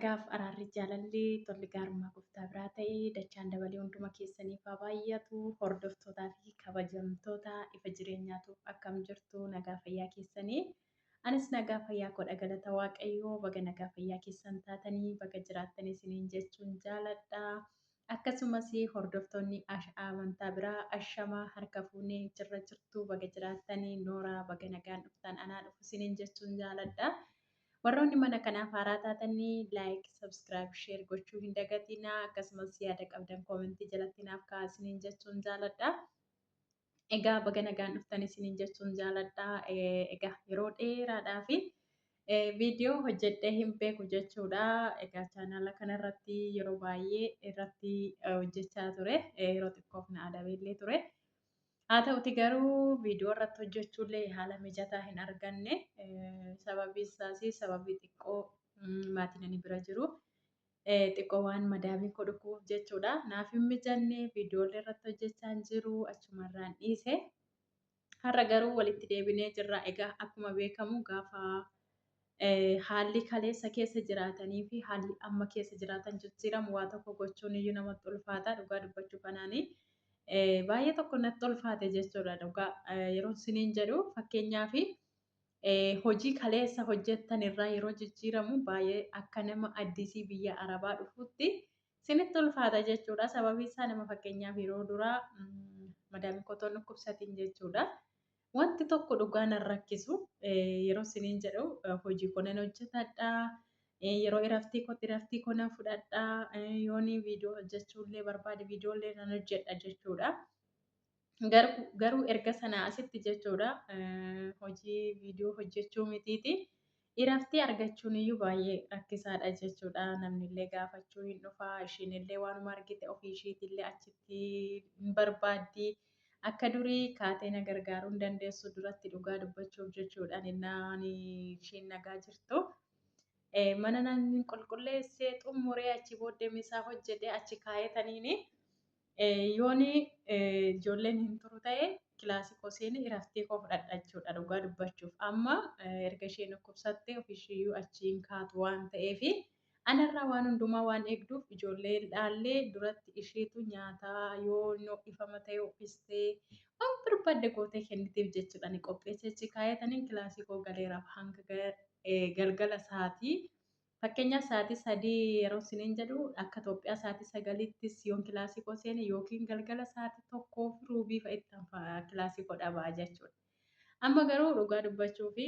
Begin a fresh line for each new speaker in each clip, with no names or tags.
Nagaaf araarri jaalalli tolli gaarummaa gooftaa biraa ta'e dachaan dabalee hunduma keessaniif haa baay'atu. Hordoftootaa fi kabajamtoota ifa jireenyaatuuf akkam jirtu nagaa fayyaa keessanii. Anis nagaa fayyaa koodha galata Waaqayyoo baga nagaa fayyaa keessan taatanii baga jiraattanii isiniin jechuun jaaladha. Akkasumas hordoftoonni amantaa biraa ashamaa harka fuunee jirra jirtu baga jiraattanii nooraa baga nagaan dhuftan anaa dhufu isiniin jechuun jaaladha. Warroonni mana kanaaf haaraa taatanii like, subscribe, share gochuu hin dagatinaa. Akkasumas yaada qabdan koomentii jalatti naaf kaa'aa isiniin jechuun jaaladha. Egaa baga nagaan dhuftan isiniin jechuun jaaladha. Egaa yeroo dheeraadhaa fi viidiyoo hojjedhee hin beeku jechuudha. Egaa chaanaala kanarratti yeroo baay'ee irratti hojjechaa ture. Yeroo xiqqoof na adabeellee ture. Haa ta'uti garuu viidiyoo irratti hojjechuullee haala mijataa hin arganne. Sababii isaas sababii xiqqoo maatiin ani bira jiru. Xiqqoo waan madaamii koo dhukkubuuf jechuudha. Naaf hin mijanne viidiyoolee irratti hojjechaa hin jiru achumarraan dhiise. Har'a garuu walitti deebinee jirra. Egaa akkuma beekamu gaafa haalli kaleessa keessa jiraatanii fi haalli amma keessa jiraatan jijjiiramu waa tokko gochuun iyyuu namatti ulfaata. Dhugaa dubbachuu kanaanii baay'ee tokko natti ulfaate jechuudha. Dhugaa yeroo isiniin jedhu fakkeenyaaf hojii kaleessa hojjettan irraa yeroo jijjiiramu baay'ee akka nama addisii biyya Arabaa dhufuutti isinitti ulfaata jechuudha. Sababii isaa nama fakkeenyaaf yeroo duraa madaamii kotoon dhukkubsatiin jechuudha. Wanti tokko dhugaa nan rakkisu yeroo isiniin jedhu hojii koo nan hojjetadha. Yeroo iraftii kootti iraftii koo nan fudhadha. Yoon viidiyoo hojjechuullee barbaade viidiyoolee nan hojjedha jechuudha. Garuu erga sanaa asitti jechuudha hojii viidiyoo hojjechuu mitiiti. Iraftii argachuun iyyuu baay'ee rakkisaadha jechuudha. Namnillee gaafachuu hin dhufa. Ishiinillee waanuma argite ofii ishiitillee achitti hin barbaaddi. Akka durii kaatee na gargaaruu hin dandeessu duratti dhugaa dubbachuuf jechuudha. Innaan ishiin nagaa jirtu. Mana nan qulqulleessee xumuree achi booddee misaa hojjedhee achi kaayetaniini yooni ijoolleen hin turu ta'e kilaasii koo seenee iraftii koo fudhadha jechuudha dhugaa dubbachuuf. Amma erga isheen dhukkubsattee ofiishiiyyuu achiin kaatu waan ta'eef anarraa waan hundumaa waan eegduuf ijoollee dhaallee duratti isheetu nyaataa yoo ho'ifama ta'e ho'istee waan barbaadde gootee kennitiif jechuudha. Ani qopheessee achi kaayetaniin kilaasii koo galeeraaf hanga galgala sa'aatii fakkeenyaaf sa'aatii 3 yeroo isiniin jedhu akka Itoophiyaa sa'aatii 9ttis yoon kilaasii koo seene yookiin galgala sa'aatii 1:15 fa'itti kilaasii koo dhabaa jechuudha. Amma garuu dhugaa dubbachuu fi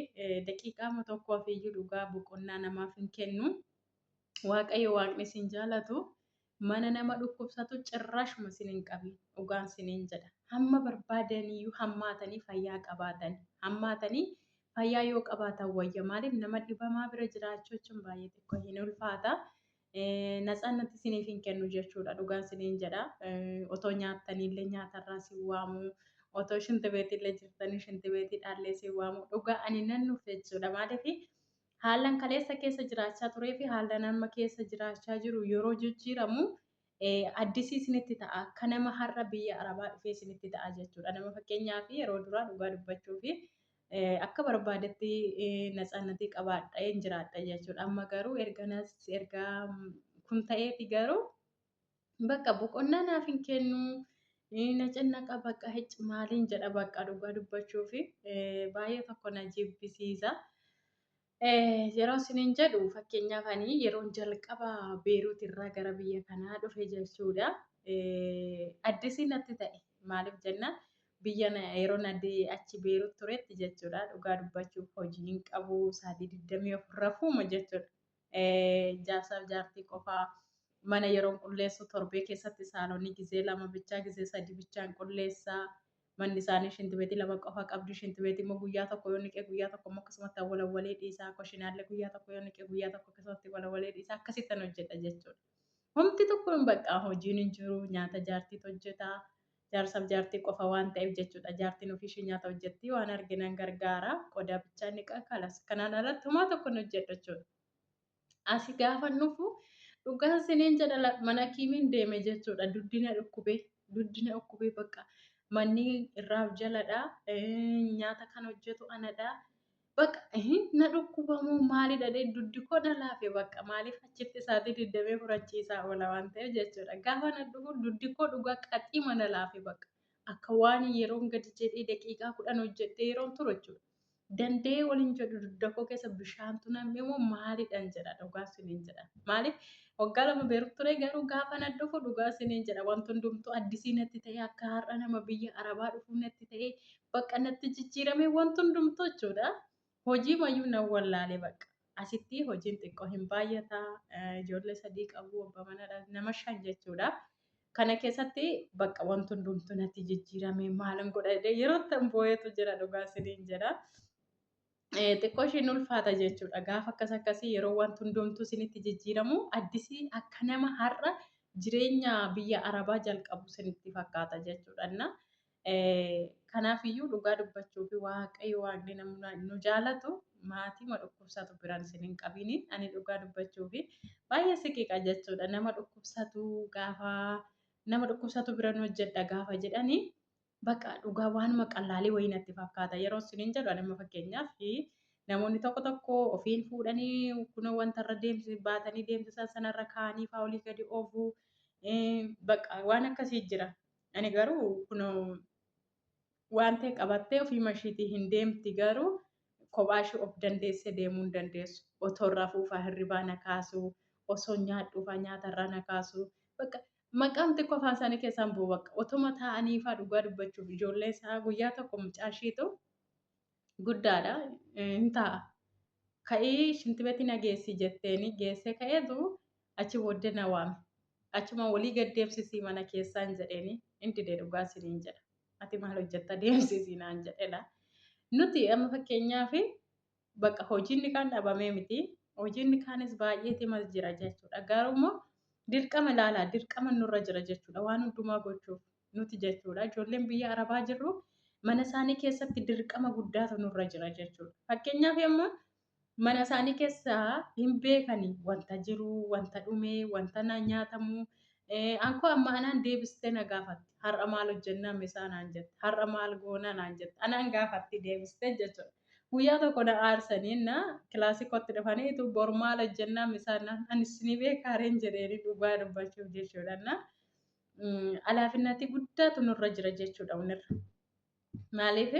daqiiqaama tokkoof iyyuu dhugaa boqonnaa namaaf hin kennu. Waaqayyo waaqni isin jaalatu mana nama dhukkubsatu cirraashuma isin hin qabin dhugaan isiniin jedha. Hamma barbaadaniyyuu hammaatanii fayyaa qabaatan hammaatanii fayyaa yoo qabaatan wayya. Maaliif nama dhibamaa bira jiraachuu jechuun baay'ee xiqqoo hin ulfaata. Natsaannatti isiniif hin kennu jechuudha dhugaan isiniin jedha. Otoo nyaattaniillee nyaatarraa si waamu. Otoo shintibeetiillee jirtanii shintibeetiidhaallee si waamu. Dhugaa ani nan nuuf jechuudha. Maaliif haalan kaleessa keessa jiraachaa turee fi haalan amma keessa jiraachaa jiru yeroo jijjiiramu addisii isinitti ta'a. Akka nama har'a biyya Arabaa dhufee isinitti ta'a jechuudha. Nama fakkeenyaaf yeroo duraa dhugaa dubbachuu fi akka barbaadetti natsaannatii qabaadha hin jiraadha jechuudha. Amma garuu erga kun ta'eeti garuu bakka boqonnaa naaf hin kennu. Na cinnaqa bakka hicci maaliin jedha bakka dhugaa dubbachuu fi baay'ee tokko na jibbisiisa. Yeroo isiniin jedhu fakkeenyaaf ani yeroon jalqaba Beeruut irraa gara biyya kanaa dhufe jechuudha. Addisii natti ta'e maaliif jennaan biyya yeroon achi Beeruut turetti jechuudha. Dhugaa dubbachuuf hojii hin qabu sa'aatii 24 rafuuma jechuudha. Jaarsaaf jaartii qofaa mana yeroon qulleessu torbee keessatti saalonii gizee 2 bichaa gizee 3 bichaan qulleessaa. Manni isaanii shintibeetii 2 qofa qabdi. Shintibeetii immoo guyyaa tokko yoo niqee guyyaa tokko immoo akkasumatti awwalawwalee dhiisaa. Koshinaallee guyyaa tokko yoo niqee guyyaa tokko akkasumatti awwalawwalee dhiisaa. Akkasittan hojjedha jechuudha. Homti tokko hin bakka hojiin hin jiru. Nyaata jaartiitu hojjeta. Jaarsaaf jaartii qofa waan ta'eef jechuudha. Jaartiin ofii ishee nyaata hojjetti waan arginan gargaara. Qodaa bichaa niqa kalas. Kanaan alatti homaa tokko hin hojjedhu jechuudha. Asi gaafa dhufu dhugaa isiniin jedha mana kiimiin deeme jechuudha. Duddina dhukkubee duddina dhukkubee bakka manni irraaf jaladha. Nyaata kan hojjetu anadha. Bakka na dhukkubamoo maalidha duddi koo na laafe bakka maaliif achitti isaatii 24 achiisaa oola waan ta'eef jechuudha. Gaafa na dhufu duddi koo dhugaa qaxiima na laafe bakka. Akka waan yeroon gadi jedhee daqiiqaa 10 hojjedhee yeroon turu jechuudha. Danda'ee waliin jedhu dugda koo keessa bishaantu nam'e moo maalidhaan jedha dhugaa isiniin jedha. Maaliif waggaa 2 Beerut ture garuu gaafa na dhufu dhugaa isiniin jedha wanti hundumtuu addisii natti ta'e akka har'a nama biyya Arabaa dhufuu natti ta'e bakka natti jijjiirame wanti hundumtuu jechuudha. Hojii mayyuu nan wallaale bakka. Asitti hojiin xiqqoo hin baay'ata. Ijoollee 3 qabu abbaa manaa nama 5 jechuudha. Kana keessatti bakka wanti hundumtuu natti jijjiirame maalan godha jedhee yeroo itti boo'etu jira dhugaa isiniin jedha. Xiqqoo ishiin ulfaata jechuudha. Gaafa akkas akkasii yeroo wanti hundumtuu isinitti jijjiiramu addisii akka nama har'a jireenya biyya Arabaa jalqabu isinitti fakkaata jechuudha. Kanaafiyyuu dhugaa dubbachuu fi Waaqayyo waaqni nu jaalatu maatii ma dhukkubsatu biraan isin hin qabini. Ani dhugaa dubbachuu fi baay'ee siqiqa jechuudha. Nama dhukkubsatu gaafa nama dhukkubsatu biraan hojjedha gaafa jedhani bakka dhugaa waanuma qallaalii wayii natti fakkaata. Yeroo isiniin jedhu ani amma fakkeenyaaf namoonni tokko tokko ofiin fuudhanii kunoo wanta irra deemsi baatanii deemsisan sanarra kaa'anii fa'aa olii gadi oofuu bakka waan akkasii jira. Ani garuu kunoo waan ta'e qabattee ofii mashiitii hin deemti garuu kophaa ishee of dandeessee deemuu hin dandeessu. Otoo rafuufaa hirribaa na kaasuu, osoo nyaadhuufaa nyaatarraa na kaasuu. Bakka maqaan xiqqoo afaan isaanii keessaan bu'u bakka otuma taa'aniifaa dhugaa dubbachuuf ijoollee isaa guyyaa tokko mucaa ishiitu guddaadha hin taa'a. Ka'ii shintibeetti na geessi jetteeni geessee ka'eetu achi booddee na waame. Achuma walii gad deemsisii mana keessaan jedheeni hin dide dhugaa isiniin jedha. Ati maal hojjetta deemsisii naan jedhedha. Nuti amma fakkeenyaaf bakka hojiin kaan dhabamee miti. Hojiin kaanis baay'eetu mas jira jechuudha. Garuu immoo dirqama ilaalaa dirqama nurra jira jechuudha. Waan hundumaa gochuuf nuti jechuudha. Ijoolleen biyya Arabaa jirru mana isaanii keessatti dirqama guddaatu nurra jira jechuudha. Fakkeenyaaf amma mana isaanii keessaa hin beekani wanta jiru, wanta dhume, wanta na nyaatamu. Ankoo amma anaan deebistee na gaafatti. Har'a maal hojjennaa misaa naan jette. Har'a maal goonaa naan jette. Anaan gaafatti deebistee jechuudha. Guyyaa tokko na aarsanii na kilaasii kootti dhufanii bor maal hojjennaa misaa naan ani isinii beekaareen jedheeni dhugaa dubbachuuf jechuudha. Na alaafinnatii guddaatu nurra jira jechuudha unirra. Maaliif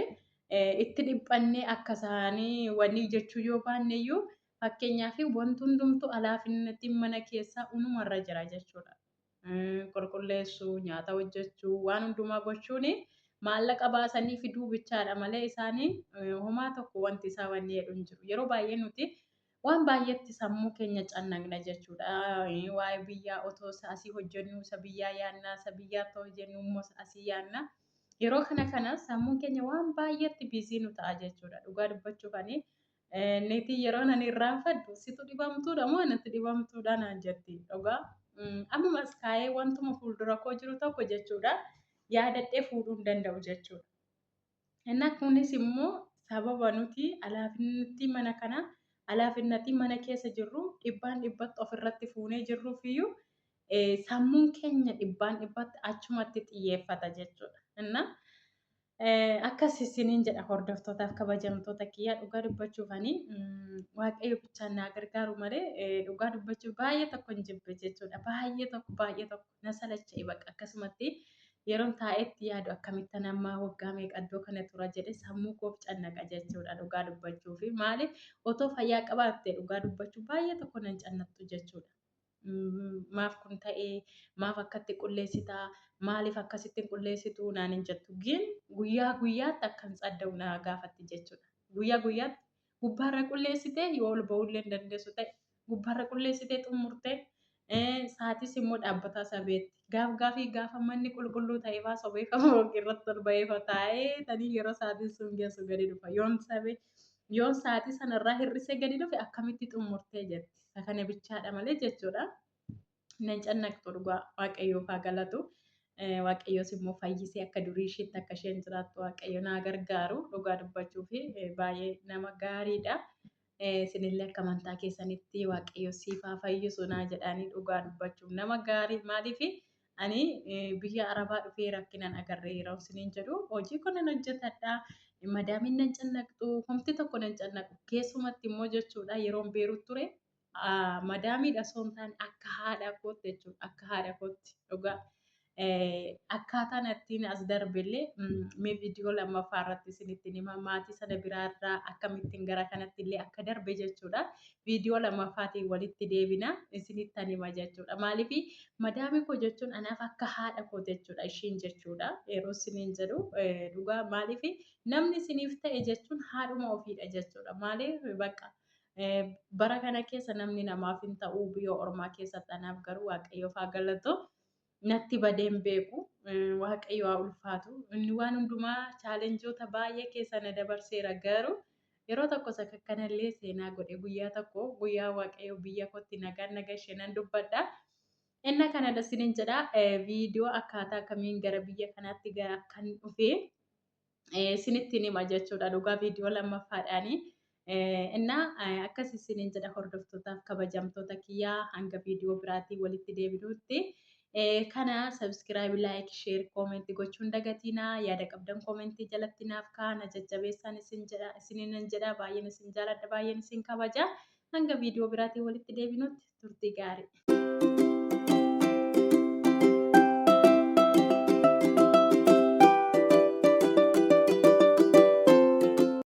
itti dhiphannee akka isaanii wanni jechuu yoo baanne iyyuu fakkeenyaaf wanti hundumtuu alaafinnatiin mana keessaa unumarra jira jechuudha. Qulqulleessuu, nyaata hojjechuu, waan hundumaa gochuun maallaqa baasanii fiduu bichaadha malee isaanii homaa tokko wanti isaa wanni jedhu hin jiru. Yeroo baay'ee nuti waan baay'eetti sammuu keenya cannaqna jechuudha. Waa'ee biyyaa otoo asii hojjennu isa biyyaa yaadna, isa biyyaa otoo hojjennu immoo asii yaadna. Yeroo kana kana sammuun keenya waan baay'eetti biizii nu ta'a jechuudha. Dhugaa dubbachuuf ani niitii yeroo ani irraanfadhu situ dhibamtuudha moo anatti dhibamtuudha naan jetti. Dhugaa ammumas kaa'ee wantuma fuuldura koo jiru tokko jechuudha yaadadhee fuudhuu hin danda'u jechuudha. Inni kunis immoo sababa nuti alaafinatti mana kana alaafinatti mana keessa jirru dhibbaan dhibbatti ofirratti fuunee jirruuf iyyuu sammuun keenya dhibbaan dhibbatti achumatti xiyyeeffata jechuudha. Inna akkas isiniin jedha hordoftootaaf kabajamtoota kiyyaa dhugaa dubbachuuf ani Waaqayyo bichaan naa gargaaru malee dhugaa dubbachuuf baay'ee tokko hin jibbe jechuudha. Baay'ee tokko baay'ee tokko na salacha'e bakka akkasumatti yeroon taa'etti yaadu akkamittan amma waggaa meeqa iddoo kana tura jedhe sammuu koof cannaqa jechuudha dhugaa dubbachuuf. Maaliif otoo fayyaa qabaatte dhugaa dubbachuuf baay'ee tokko nan cannaqxu jechuudha. Maaf kun ta'ee maaf akkatti qulleessitaa maaliif akkasitti hin qulleessitu naan hin jettu. Gin guyyaa guyyaatti akkan tsadda'u na gaafatti jechuudha. Guyyaa guyyaatti gubbaarra qulleessitee yoo ol ba'ullee hin dandeessu ta'e gubbaarra qulleessitee xumurtee sa'aatis immoo dhaabbataa sabeetti. Gaaf gaafii gaafa manni qulqulluu ta'e faa sobeeffama irratti ol ba'eefa taa'ee tanii yeroo sa'aatiin sun geessu gadi dhufa. Yoon sabee yoon sa'aatii sanarraa hir'isee gadi dhufe akkamitti xumurtee jetti. Isa kana bichaadha malee jechuudha. Nan cannaqxu dhugaa Waaqayyoof haa galatu. Waaqayyoos immoo fayyisee akka durii isheetti akka isheen jiraattu Waaqayyo naa gargaaru dhugaa dubbachuu fi baay'ee nama gaariidha. Isinillee akka amantaa keessanitti Waaqayyo siif haa fayyisu naa jedhanii dhugaa dubbachuuf nama gaarii maaliif ani biyya Arabaa dhufee rakkinan agarree yeroo isiniin jedhu hojii kun nan hojjetadha. Madaamiin nan cannaqxu, homti tokko nan cannaqu. Keessumatti immoo jechuudha yeroon Beerut ture madaamiidha osoo hin taane akka haadha kootti jechuudha. Akka haadha kootti dhugaa. Akkaataan ittiin as darbellee mee viidiyoo lammaffaa irratti isinitti hima. Maatii sana biraarraa akkamittiin gara kanatti illee akka darbe jechuudha. Viidiyoo lammaffaatiin walitti deebina, isinittan hima jechuudha. Maaliif madaamii koo jechuun anaaf akka haadha koo jechuudha ishiin jechuudha. Yeroo isiniin jedhu dhugaa, maaliif namni isiniif ta'e jechuun haadhuma ofiidha jechuudha. Maaliif bakka bara kana keessa namni namaaf hin ta'u biyya ormaa keessatti, anaaf garuu Waaqayyoof haa galatu. Natti badeen beeku. Waaqayyo haa ulfaatu. Inni waan hundumaa chaalenjoota baay'ee keessa na dabarseera, garuu yeroo tokko isa kanallee seenaa godhe guyyaa tokko guyyaa Waaqayyo biyya kootti nagaan nagashee nan dubbadha. Inna kanadha isiniin jedha, viidiyoo akkaataa kamiin gara biyya kanaatti gara kan dhufe isinitti hima jechuudha dhugaa viidiyoo lammaffaadhaani. Innaa akkas isiniin jedha, hordoftootaaf kabajamtoota kiyyaa, hanga viidiyoo biraatiin walitti deebinutti. Kana subscribe, like, share, comment gochuun dagatinaa. Yaada qabdan koomentii jalatti naaf kaa'aa, jajjabeessaan isin jedha, isiniin jedha. Baay'een isin jaaladha, baay'een isin kabaja. Hanga viidiyoo biraatiin walitti deebinutti turtii gaarii.